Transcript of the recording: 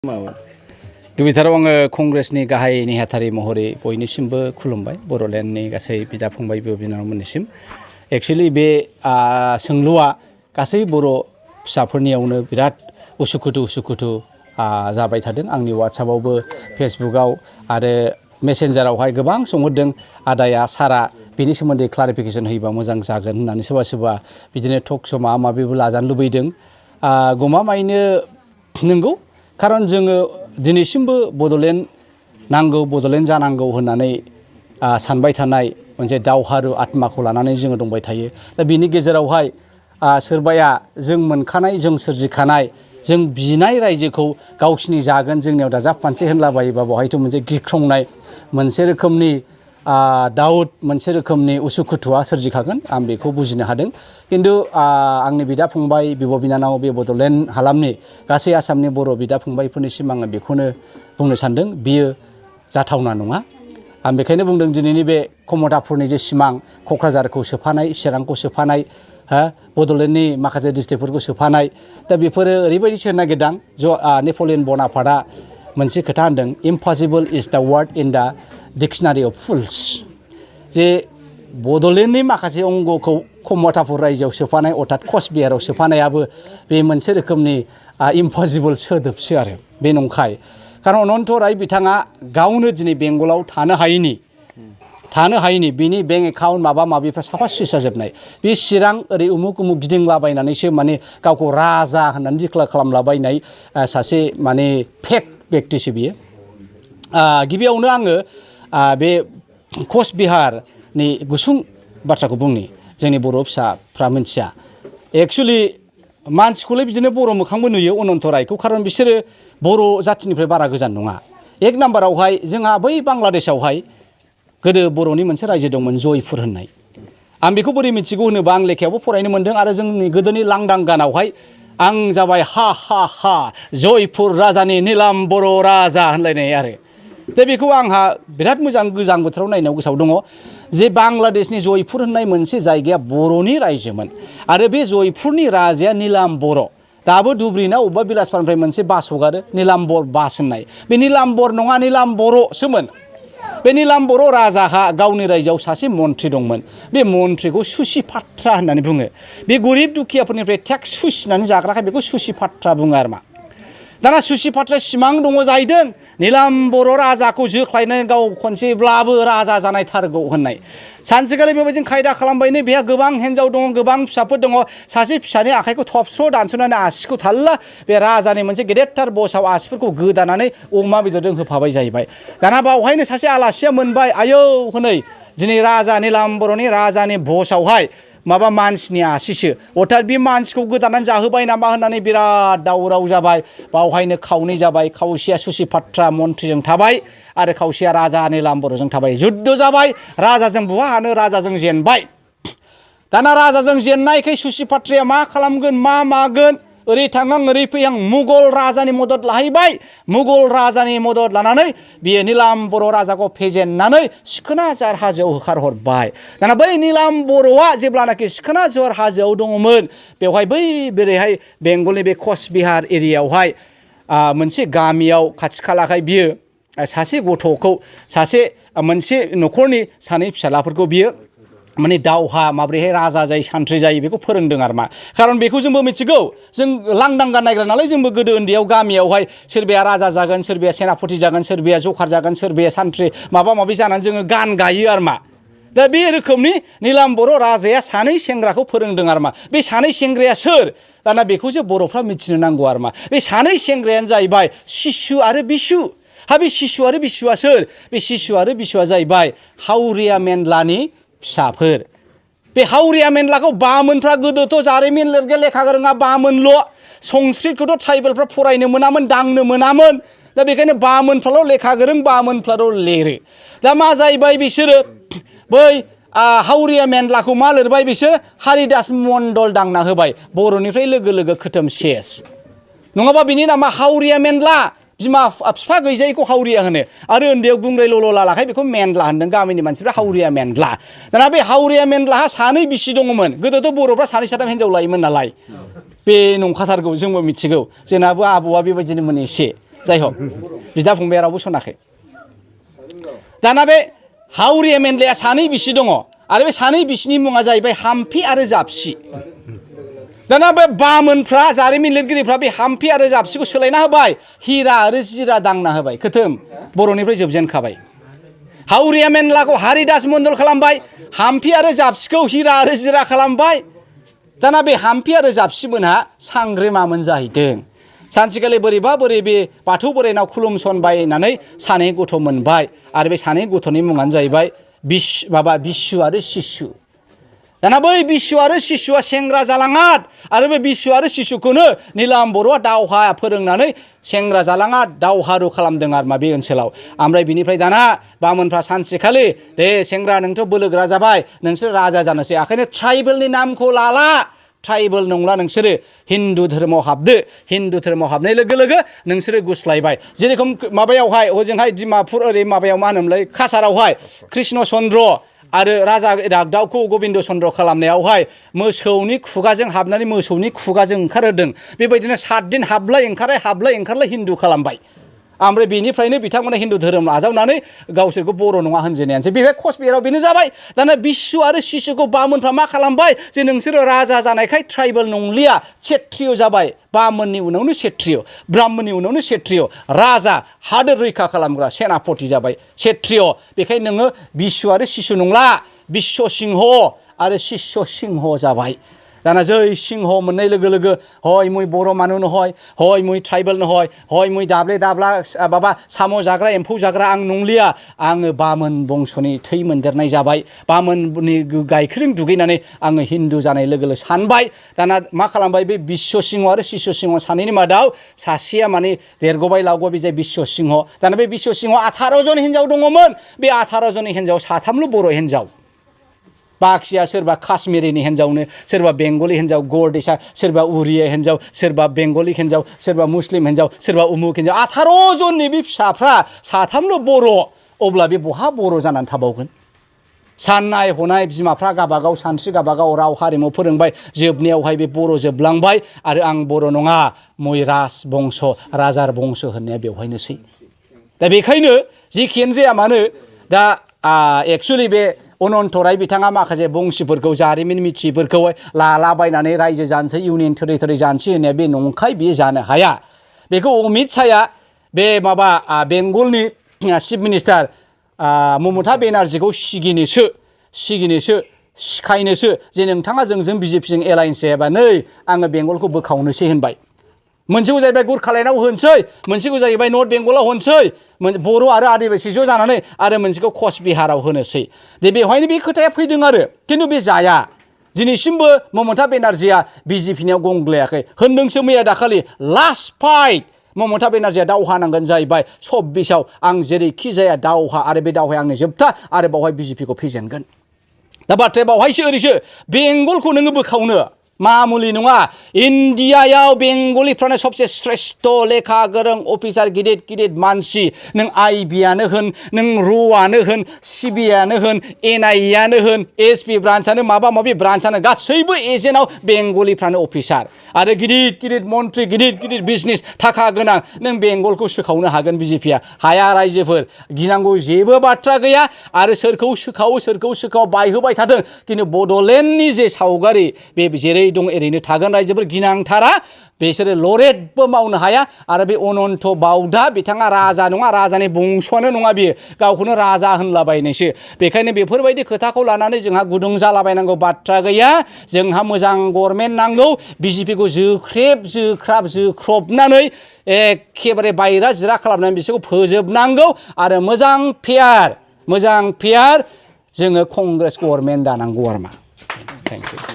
गिबिथाराव आङो कंग्रेसनि गाहाय नेहाथारि महरै बयनिसिमबो खुलुमबाय बर'लेण्डनि गासै बिदा फंबाय बिब' बिनानावमोननिसिम एक्चुअली बे सोंलुआ गासै बर' फिसाफोरनियावनो बिराद उसुखुथु जाबाय थादों आंनि वाट्सएपआवबो फेसबुकआव आरो मेसेन्जारावहाय गोबां सोंहरदों आदाया सारा बेनि सोमोन्दै क्लारिफिकेसन होयोबा मोजां जागोन होननानै सोरबा बिदिनो टक शो माबा माबिबो लाजानो लुबैदों गमामायैनो नंगौ खारन जोङो दिनैसिमबो बड'लेण्ड नांगौ बड'लेण्ड जानांगौ होननानै सानबाय थानाय मोनसे दावहारु आत्माखौ लानानै जोङो दंबाय थायो दा बिनि गेजेरावहाय सोरबाया जों मोनखानाय जों सोरजिखानाय जों बिनाय रायजोखौ गावसिनि जागोन जोंनियाव दाजाबफानसै होनलाबायोबा बेवहायथ' मोनसे गिख्रंनाय मोनसे रोखोमनि दाउट मोनसे रोखोमनि उसुखुथुआ सोरजिखागोन आं बेखौ बुजिनो हादों किन्तु आंनि बिदा फंबाय बिब' बिनानाव बे बड'लेण्ड हालामनि गासै आसामनि बर' बिदा फंबायफोरनिसिम आङो बेखौनो बुंनो सानदों बियो जाथावना नङा आं बेखायनो बुंदों दिनैनि बे कमतापुरनि जे सिमां क'क्राझारखौ सोफानाय चिरांखौ सोफानाय बड'लेण्डनि माखासे डिस्ट्रिक्टफोरखौ सोफानाय दा बेफोरो ओरैबायदि सोनो नागिरदों नेपलियन बनापार्टआ मोनसे खोथा होनदों इम्पसिबल इज द word in the dictionary of फुल्स जे बड'लेण्डनि माखासे अंगखौ कमतापुर रायजोआव सोफानाय अर्थात कचबिहाराव सोफानायाबो बे मोनसे रोखोमनि इम्पसिबल सोदोबसो आरो बे नंखाय खारन अनन्त राय बिथाङा गावनो दिनै बेंगलाव थानो हायैनि बिनि बेंक एकाउन्ट माबा माबिफ्रा साफा सुइस जाजोबनाय बे चिरां ओरै उमुक गिदिंलाबायनानैसो माने गावखौ राजा होननानै डिक्लेयार खालामलाबायनाय सासे माने फेक बेक्तिसो बियो गिबियावनो आङो बे कचबिहारनि गुसुं बाथ्राखौ बुंनि जोंनि बर' फिसाफ्रा मिथिया एक्चुअलि मानसिखौलाय बिदिनो बर' मोखांबो नुयो अनन्त रायखौ खारन बिसोरो बर' जाथिनिफ्राय बारा गोजान नङा एक नाम्बारावहाय जोंहा बै बांलादेशआवहाय गोदो बर'नि मोनसे रायजो दंमोन जयपुर होननाय आं बेखौ बोरै मिथिगौ होनोबा आं लेखायावबो फरायनो मोन्दों आरो जोंनि गोदोनि लांदां गानावहाय आं जाबाय हा जयपुर राजानि नीलाम बर' राजा होनलायनाय आरो दा बेखौ आंहा बिराद मोजां गोजां बोथोराव नायनायाव गोसोआव दङ जे बांलादेशनि जयपुर होननाय मोनसे जायगाया बर'नि रायजोमोन आरो बे जयपुरनि राजाया नीलाम बर' दाबो धुब्रिना अबेबा बिलासपारानिफ्राय मोनसे बास हगारो नीलाम्बर बास होननाय बे नीलाम्बर नङा नीलाम बर'सोमोन बे नीलाम बर' राजाहा गावनि रायजोआव सासे मन्थ्रि दंमोन बे मन्थ्रिखौ सुसिपात्रा होननानै बुङो बे गरिब दुखियाफोरनिफ्राय टेक्स सुसिनानै जाग्राखाय बेखौ सुसिपात्रा बुङो आरो मा दाना सुसिपात्रा सिमां दङ जाहैदों नीलाम बर' राजाखौ जोख्लायनानै गाव खनसेब्लाबो राजा जानायथारगौ होननाय सानसेखालि बेबायदिनो खायदा खालामबायनो बेहा गोबां हिन्जाव दङ गोबां फिसाफोर दङ सासे फिसानि आखाइखौ थबस्र' दानस'नानै आसिखौ थाल्ला बे राजानि मोनसे गेदेरथार बसाव आसिफोरखौ गोदानानै अमा बेदरजों होफाबाय जाहैबाय दाना बावहायनो सासे आलासिया मोनबाय आयौ हनै दिनै राजा नीलाम बर'नि राजानि बसावहाय माबा मानसिनि आसिसो अर्थात बे मानसिखौ गोदानानै जाहोबाय नामा होननानै बिराद दावराव जाबाय बावहायनो खावनै जाबाय खावसेया सुसिपात्रा मन्थ्रिजों थाबाय आरो खावसेया राजा नीलाम बर'जों थाबाय जुद्ध जाबाय राजाजों बहा हानो राजाजों जेनबाय दाना राजाजों जेननायखाय सुसिपात्राया मा खालामगोन मा मागोन ओरै थांहां ओरै फैहां मुगल राजानि मदद लाहैबाय मुगल राजानि मदद लानानै बियो नीलाम बर' राजाखौ फेजेननानै सिखोनाजार हाजोआव होखारहरबाय दाना बै नीलाम बर'आ जेब्लानाखि सिखोनाजार हाजोआव दङमोन बेवहाय बै बेरैहाय बेंगलनि बे कचबिहार एरियायावहाय मोनसे गामियाव खाथि खालाखाय बियो सासे गथ'खौ सासे मोनसे न'खरनि सानै फिसालाफोरखौ बियो माने दावहा माब्रैहाय राजा जायो सान्थ्रि जायो बेखौ फोरोंदों आरो मा खारन बेखौ जोंबो मिथिगौ जों लांदां गान नायग्रा नालाय जोंबो गोदो उन्दैयाव गामियावहाय सोरबाया राजा जागोन सोरबाया सेनापति जागोन सोरबाया जखार जागोन सोरबाया सान्थ्रि माबा माबि जानानै जोङो गान गायो आरो मा दा बे रोखोमनि नीलाम बर' राजाया सानै सेंग्राखौ फोरोंदों आरो मा बे सानै सेंग्राया सोर दाना बेखौसो बर'फ्रा मिथिनो नांगौ आरो मा बे सानै सेंग्रायानो जाहैबाय शिशु आरो बिशु बे शिशु आरो बिशुआ सोर बे शिशु आरो बिशुआ जाहैबाय हावरिया मेनलानि फिसाफोर बे हावरिया मेनलाखौ बामोनफ्रा गोदोथ' जारिमिन लिरग्रा लेखा गोरोङा बामोनल' संस्कृतखौथ' ट्राइबेलफ्रा फरायनो मोनामोन दांनो मोनामोन दा बेखायनो बामोनफ्राल' लेखा गोरों बामोनफ्राल' लिरो दा मा जाहैबाय बिसोरो बै हावरिया मेनलाखौ मा लिरबाय बिसोर हारिदास मण्डल दांना होबाय बर'निफ्राय लोगो लोगो खोथोम सेस नङाबा बिनि नामा हावरिया मेनला बिमा बिफा गैजायैखौ हावरिया होनो आरो उन्दैयाव गुंग्राय ल'ल' लालाखाय बेखौ मेनला होनदों गामिनि मानसिफ्रा हावरिया मेनला दाना बे हावरिया मेनलाहा सानै बिसि दङमोन गोदोथ' बर'फ्रा सानै साथाम हिन्जाव लायोमोन नालाय बे नंखाथारगौ जोंबो मिथिगौ जोंनाबो आबौआ बेबायदिनोमोन एसे जाय हक बिदा फंबाया रावबो सनाखै दाना बे हाउरि एमएलए सानै बिसि दङ आरो बे सानै बिसिनि मुङा जाहैबाय हाम्फि आरो जाबसि दाना बे बामोनफ्रा जारिमिन लिरगिरिफ्रा बे हाम्फि आरो जाबसिखौ सोलायना होबाय हिरा आरो जिरा दांना होबाय खोथोम बर'निफ्राय जोबजेनखाबाय हाउरि एमएलएखौ हारिदास मण्डल खालामबाय हाम्फि आरो जाबसिखौ हिरा आरो जिरा खालामबाय दाना बे हाम्फि आरो जाबसिमोनहा सांग्रेमामोन जाहैदों सानसेखालि बोरैबा बोरै बे बाथौ बोराइनाव खुलुमसनबायनानै सानै गथ' मोनबाय आरो बे सानै गथ'नि मुङानो जाहैबाय बिस्सु आरो सिसु दाना बै बिस्सु आरो सिसुआ सेंग्रा जालाङाद आरो बे बिस्सु आरो सिसुखौनो नीलाम बर'आ दावहा फोरोंनानै सेंग्रा जालाङाद दावहारु खालामदों आरो मा बे ओनसोलाव ओमफ्राय बिनिफ्राय दाना बामोनफ्रा सानसेखालि दे सेंग्रा नोंथ' बोलोगोरा जाबाय नोंसोर राजा जानोसै ओंखायनो ट्राइबेलनि नामखौ लाला ट्राइबेल नंला नोंसोरो हिन्दु धोरोमाव हाबदो हिन्दु धोरोमाव हाबनाय लोगो लोगो नोंसोरो गुस्लायबाय जेरेखम माबायावहाय हजोंहाय डिमापुर ओरै माबायाव मा होनोमोनलाय काछारावहाय कृष्ण चन्द्र आरो राजा इरागदावखौ गबिन्द चन्द्र खालामनायावहाय मोसौनि खुगाजों हाबनानै मोसौनि खुगाजों ओंखारहोदों बेबायदिनो 7 दिन हाबलाय ओंखारलाय हिन्दु खालामबाय ओमफ्राय बेनिफ्रायनो बिथांमोना हिन्दु धोरोम आजावनानै गावसोरखौ बर' नङा होनजेननायानोसै बे कचबिहाराव बेनो जाबाय दाना बिस्सु आरो सिसुखौ बामोनफ्रा मा खालामबाय जे नोंसोरो राजा जानायखाय ट्राइबेल नंलिया क्षत्रिय जाबाय बामोननि उनावनो क्षत्रिय ब्राह्मणनि उनावनो क्षत्रिय राजा हादोर रैखा खालामग्रा सेनापति जाबाय क्षत्रिय बेखायनो नोङो बिस्सु आरो सिसु नंला बिश्व सिंह आरो शिष्य सिंह जाबाय दाना जै सिंह मोननाय लोगो लोगो हय मुई बर' मानु नहय हय मुई ट्राइबेल नहय हय मुई दाब्ले दाब्ला माबा साम' जाग्रा एम्फौ जाग्रा आं नंलिया आङो बामोन बंस'नि थै मोनदेरनाय जाबाय बामोननि गाइखेरजों दुगैनानै आङो हिन्दु जानाय लोगो लोगो सानबाय दाना मा खालामबाय बे बिश्व सिंह आरो शिष्य सिंह सानैनि मादाव सासेया माने देरगबाय लावगबाय बे जाय बिश्व सिंह दाना बे बिश्व सिंह 18 जन हिन्जाव दङमोन बे 18 जन हिन्जाव 3ल' बर' हिन्जाव बाखिया सोरबा काश्मीरिनि हिन्जावनो सोरबा बेंगलि हिन्जाव गरदेसा सोरबा उरिया हिन्जाव सोरबा बेंगलि हिन्जाव सोरबा मुस्लिम हिन्जाव सोरबा उमुक हिन्जाव 18 जननि बे फिसाफ्रा 3ल' बर' अब्ला बे बहा बर' जानानै थाबावगोन साननाय हनाय बिमाफ्रा गाबागाव सानस्रि गाबागाव राव हारिमु फोरोंबाय जोबनायावहाय बे बर' जोबलांबाय आरो आं बर' नङा मै राज बंस राजार बंस होननाया बेवहायनोसै दा बेखायनो जेखियानो जाया मानो दा एक्चुअलि बे अनन्त राय बिथाङा माखासे बंसिफोरखौ जारिमिन मिथियैफोरखौ लालाबायनानै रायजो जानोसै इउनियन टेरिटरि जानोसै होननाया बे नंखाय बियो जानो हाया बेखौ अमित शाहया बे माबा बेंगलनि चिफ मिनिस्टार ममता बेनार्जीखौ सिगिनोसो सिखायनोसो जे नोंथाङा जोंजों बिजेपिजों एलायन्स जायाबा नै आङो बेंगलखौ बोखावनोसै होनबाय मोनसेखौ जाहैबाय गुरखालायनाव होनसै मोनसेखौ जाहैबाय नर्थ बेंगलाव होनसै बर' आरो आदिबासि ज' जानानै आरो मोनसेखौ कचबिहाराव होनोसै दे बेवहायनो बे खोथाया फैदों आरो खिन्थु बे जाया दिनैसिमबो ममता बेनार्जीया बिजेपिनियाव गंग्लायाखै होनदोंसो मैया दाखालि लास्ट फाइट ममता बेनार्जीया दावहा नांगोन जाहैबाय 26आव आं जेरैखि जाया दावहा आरो बे दावहाया आंनि जोबथा आरो बावहाय बिजेपिखौ फेजेनगोन दा बाथ्राया बावहायसो ओरैसो बेंगलखौ नोङो बोखावनो मामुलि नङा इन्डियायाव बेंगलिफ्रानो सबसे श्रेष्ठ लेखा गोरों अफिसार गिदिर गिदिर मानसि नों आइबियानो होन नों रुआनो होन सिबिआनो होन एनआइएआनो होन एसपि ब्रान्चआनो माबा माबि ब्रान्चआनो गासैबो एजेन्टआव बेंगलिफ्रानो अफिसार आरो गिदिर गिदिर मन्त्रि गिदिर गिदिर बिजनेस थाखा गोनां नों बेंगलखौ सोखावनो हागोन बिजेपिया हाया रायजोफोर गिनांगौ जेबो बाथ्रा गैया आरो सोरखौ सोखाव बायहोबाय थादों खिन्थु बड'लेण्डनि जे सावगारि बे जेरै दं ओरैनो थागोन रायजोफोर गिनांथारा बिसोरो लरेटबो मावनो हाया आरो बे अनन्त बाउदा बिथाङा राजा नङा राजानि बंस'आनो नङा बियो गावखौनो राजा होनलाबायनायसो बेखायनो बेफोरबायदि खोथाखौ लानानै जोंहा गुदुं जालाबायनांगौ बाथ्रा गैया जोंहा मोजां गभर्नमेन्ट नांगौ बिजेपिखौ जोख्रेबनानै एखेबारे बायरा जिरा खालामनानै बिसोरखौ फोजोबनांगौ आरो मोजां फेयार जोङो कंग्रेस गभर्नमेन्ट दानांगौ आरो मा थेंक इउ